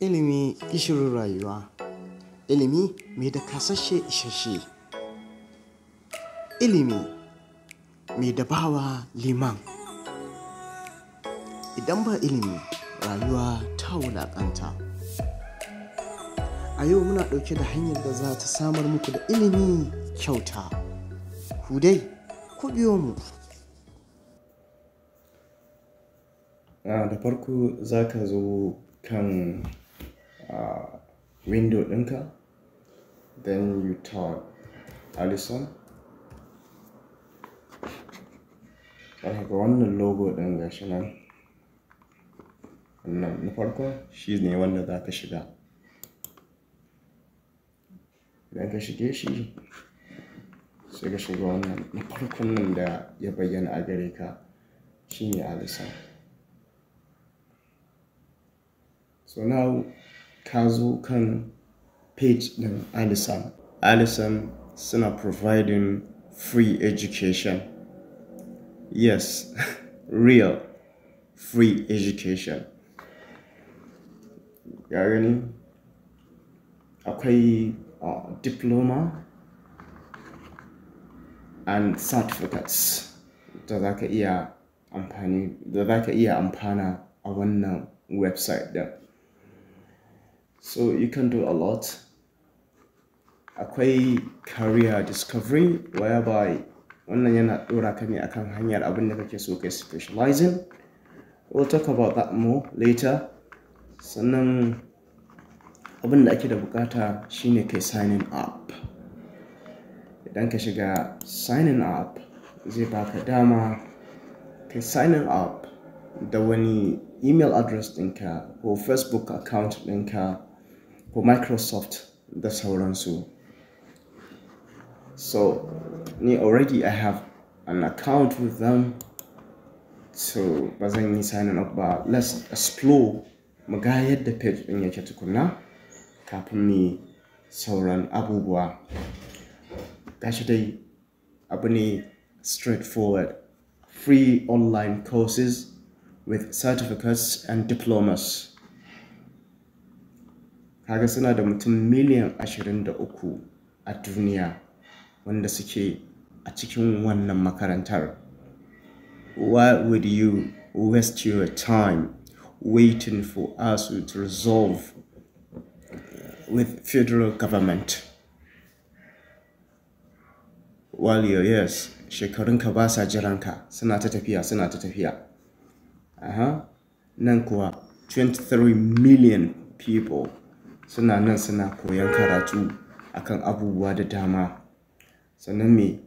Ilimi gishirin rayuwa. Ilimi mai da kasashe isasshe. Ilimi mai da bawa liman. Idan ba ilimi, rayuwa ta wulaƙanta. A yau muna ɗauke da hanyar da za ta samar muku da ilimi kyauta. Ku dai, ku biyo mu. Da farko za ka zo kan window ɗinka, then you type Alison. Za ka ga wannan logo ɗin gashi nan. Wannan na farko shi ne wanda za ka shiga. Idan ka shige shi, sai ka shiga wannan na farkon nan da ya bayyana a gare ka, shi ne Alison. So now ka zo kan page ɗin Alison. Alison suna providing free education. Yes, real free education. Ya gani? Akwai diploma and certificates da za ka iya amfani, da za ka iya amfana a wannan website ɗin. So you can do a lot. Akwai career discovery, whereby wannan yana ɗora ka ne akan hanyar abin da kake so kai specializing. We'll talk about that more later. Sannan abin da ake da bukata shine kai signing up. Idan ka shiga signing up, zai baka dama kai signing up da wani email address ɗinka ko Facebook account ɗinka ko Microsoft da sauransu. So ni already I have an account with them, so ba zan yi signing up ba. Let's explore mu ga yadda page ɗin yake tukunna kafin mu sauran abubuwa. Gashi dai abu ne straightforward. Free online courses with certificates and diplomas. Kaga suna da mutum miliyan 23 a duniya wanda suke a cikin wannan makarantar. Why would you waste your time waiting for us to resolve with federal government? While your years, shekarunka ba sa jiranka, suna ta tafiya, suna ta tafiya. Aha. Nan kuwa 23 million people suna nan suna koyon karatu akan abubuwa da dama. Sannan me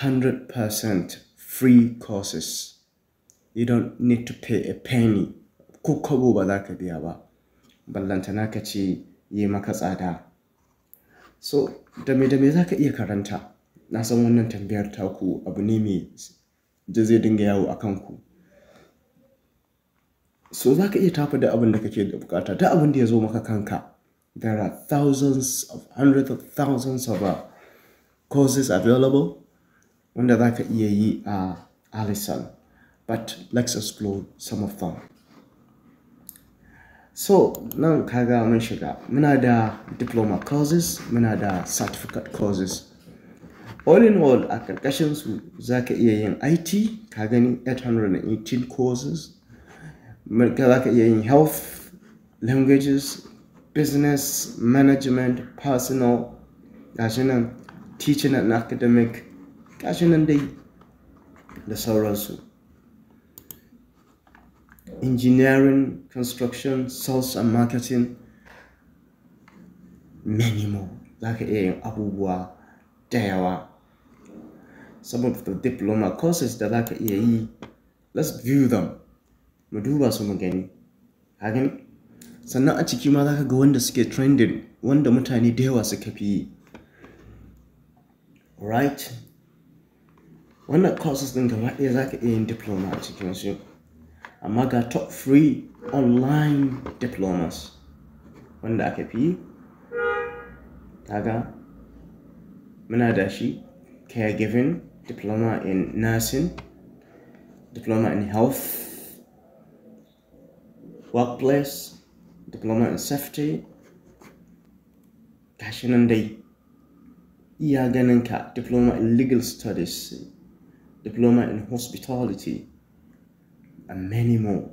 100% free courses. You don't need to pay a penny. Ko kobo ba za ka biya ba. Ballantana ka ce yi maka tsada. So da me za ka iya karanta? Na san wannan tambayar taku abu ne mai da zai dinga yawo a kanku. So za ka iya tafi da abin da kake da bukata, da abin da ya zo maka kanka. There are thousands of hundreds of thousands of courses available wanda za ka iya yi a Alison. But let's explore some of them. So nan kaga mun shiga. Muna da diploma courses, muna da certificate courses. All in all, a ƙarƙashin su za ka iya yin IT, ka gani 818 courses. Za ka iya yin health, languages, business, management, personal, gashi nan teaching and academic, gashi nan dai da sauransu. Engineering, construction, sales and marketing, many more. Za ka iya yin abubuwa da yawa. Some of the diploma courses da za ka iya yi, let's view them. Mu duba su mu gani. Ka gani? Sannan a ciki ma za ka ga wanda suke trending, wanda mutane da yawa suka fi yi. Right? Wannan courses ɗin gaba ɗaya za ka iya yin diploma a cikinsu. Amma ga top free online diplomas wanda aka fi yi. Kaga muna da shi caregiving, diploma in nursing, diploma in health, workplace, Diploma in safety. Gashi nan dai. Iya ganinka, diploma in legal studies, diploma in hospitality, and many more.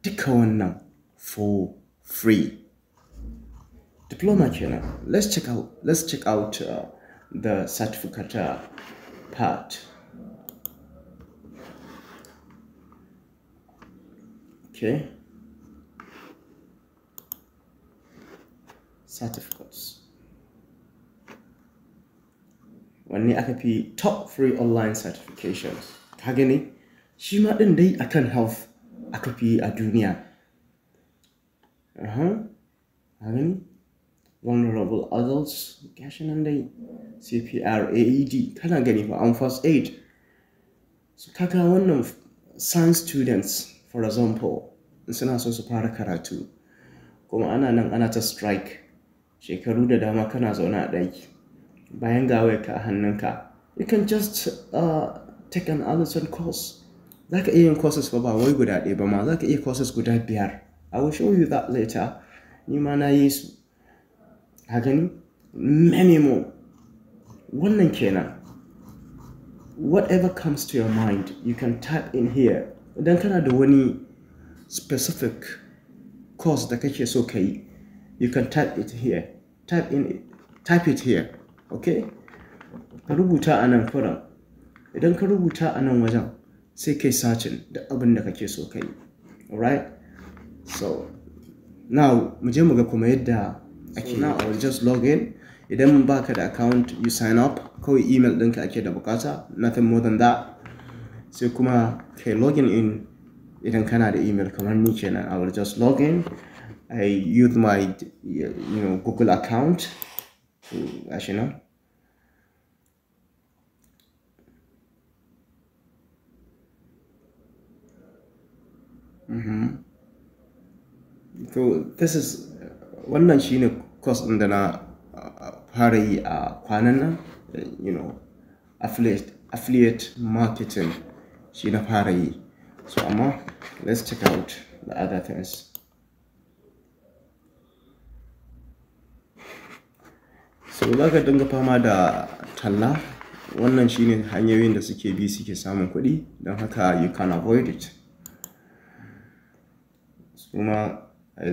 Duka wannan for free. Diploma kenan. Let's check out the certificate part. Okay. Certificates. Wanne aka fi? Top free online certifications. Ka gani? Shi ma ɗin dai akan health aka fi a duniya. Ka gani? Vulnerable adults, gashi nan dai, CPR, AED, kana gani fa, an first aid. So kaga wannan science students, for example, in suna so su fara karatu, kuma ana nan ana ta strike, shekaru da dama kana zaune a ɗaki, bayan ga wayarka a hannunka, you can just take an Alison course. Za ka iya yin courses fa, ba wai guda ɗaya ba ma, za ka iya courses guda biyar. I will show you that later. Ni ma na yi su. Ka gani? Many more. Wannan kenan. Whatever comes to your mind, you can type in here. Idan kana da wani specific course da kake so ka yi, you can type it here. Type it here. Okay? Ka rubuta a nan kuran. Idan ka rubuta a nan wajen, sai kai searching da abin da kake so ka yi. Alright? So, now mu je mu ga kuma yadda ake. Now I will just log in. Idan baka da account, you sign up. Kawai email ɗinka ake da bukata, nothing more than that. Sai kuma kai login in idan kana da email kamar ni kenan. I will just log in. I use my Google account. So, gashi nan. So this is, wannan shine course ɗin da na fara yi a kwanan nan, affiliate marketing shi na fara yi. So amma let's check out the other things. So za ka dinga fama da talla. Wannan shine hanyoyin da suke bi suke samun kuɗi, don haka you can avoid it. Su ma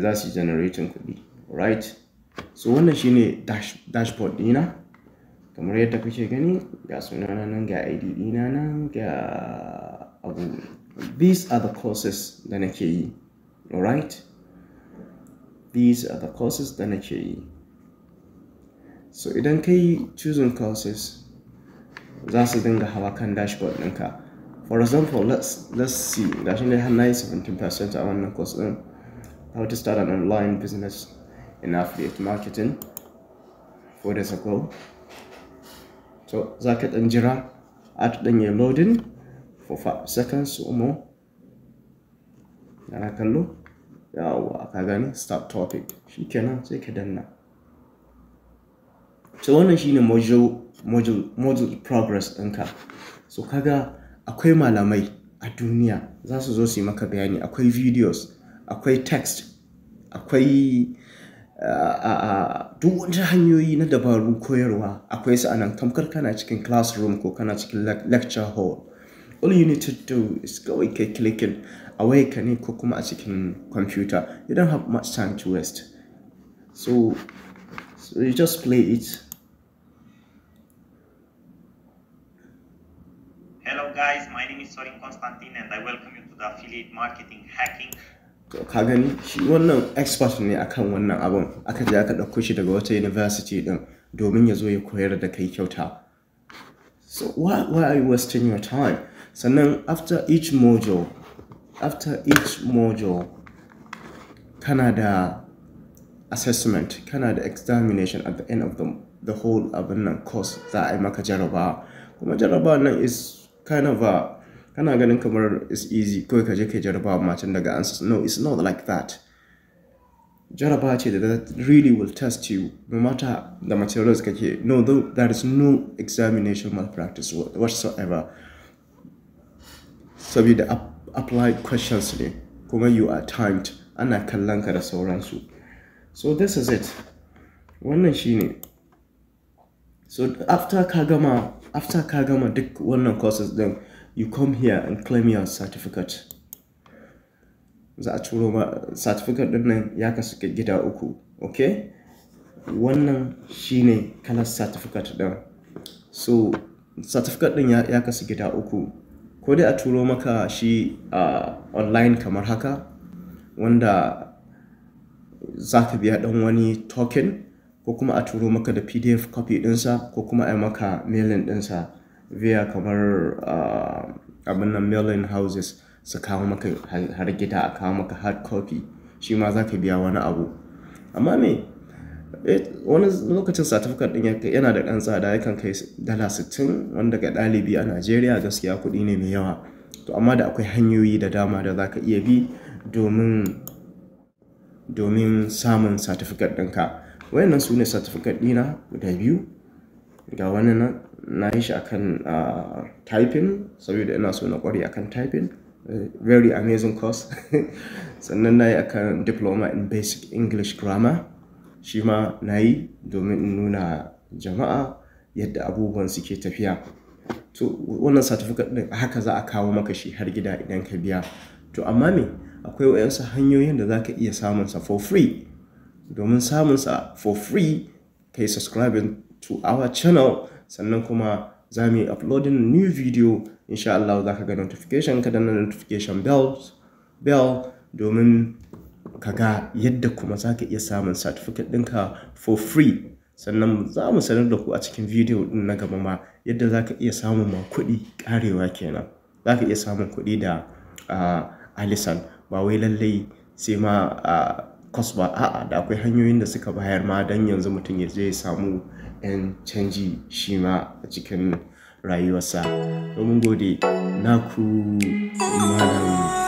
za su generating kuɗi, right? So wannan shine dashboard ɗina. Kamar yadda kuke gani, ga sunana nan, ga ID ɗina nan, ga abu. These are the courses da nake yi, alright? These are the courses da nake yi. So idan ka yi choosing courses, za su dinga hawa kan dashboard ɗinka. For example, let's see, gashi ne har na yi 17% a wannan course ɗin, how to start an online business in affiliate marketing, 4 days ago. So za ka ɗan jira a ɗan yi loading for 5 seconds or more. Yana kallo, yawwa, ka gani, start topic, shikenan sai ka danna. So wannan shine module progress ɗinka. So kaga akwai malamai a duniya za su zo su yi maka bayani, akwai videos, akwai text, akwai duk wani hanyoyi na dabarun koyarwa, akwai su anan, tamkar kana cikin classroom ko kana cikin lecture hall. All you need to do is kawai kai clicking a wayarka ne ko kuma a cikin computer. You don't have much time to waste. So you just play it. Hello guys, my name is Sorin Constantin and I welcome you to the affiliate marketing hacking. To, ka gani, shi wannan expert ne akan wannan abun. Aka je aka ɗauko shi daga wata university din domin ya zo ya koyar da kai kyauta. So why are you wasting your time? Sannan after each module kana da assessment, kana da examination at the end of the whole abin nan course. Za a yi maka jarabawa, kuma jarabawa nan is kind of a, kana ganin kamar is easy, kawai ka je kai jarabawa macen daga answers. No, it's not like that. Jarabawa ce da that really will test you, no matter the materials kake. No, though, there is no examination malpractice whatsoever, saboda applied questions ne, kuma you are timed. Ana kallon ka da sauransu. So this is it. Wannan shine. So after ka gama duk wannan courses din, you come here and claim your certificate. Za a turo ma certificate din nan, ya kasu gida uku. Okay, wannan shine kalar certificate din. So certificate din ya kasu gida uku. Ko dai a turo maka shi online kamar haka, wanda za ka biya ɗan wani token, ko kuma a turo maka da PDF copy ɗinsa, ko kuma a yi maka mailing ɗinsa via kamar abin nan, mailing houses, su kawo maka har gida, a kawo maka hard copy. Shi ma za ka biya wani abu. Amma me, wani lokacin certificate ɗin yana da ɗan tsada, yakan kai $60, wanda ga ɗalibi a Najeriya gaskiya kuɗi ne mai yawa. To amma da akwai hanyoyi da dama da za ka iya bi domin samun certificate ɗinka. Wayannan su ne certificate ɗina guda biyu. Ga wani nan na yi shi akan typing, saboda ina so na ƙware akan typing. Very amazing course. Sannan na yi akan diploma in basic English grammar. Shi ma na yi domin in nuna jama'a yadda abubuwan suke tafiya. To wannan certificate ɗin haka za a kawo maka shi har gida idan ka biya. To amma me, akwai wayansu hanyoyin da za ka iya samunsa for free. Domin samunsa for free, ka yi subscribing to our channel. Sannan kuma za mu yi uploading new video, insha Allah za ka ga notification. Ka danna notification bell domin ka ga yadda kuma za ka iya samun certificate ɗinka for free. Sannan za mu sanar da ku a cikin video ɗin na gaba ma yadda za ka iya samun ma kuɗi, ƙarewa kenan. Za ka iya samun kuɗi da Alison, ba wai lallai sai ma course ba. A'a, da akwai hanyoyin da suka bayar ma don yanzu mutum ya je ya samu 'yan canji shi ma a cikin rayuwarsa. Domin gode naku, Malam.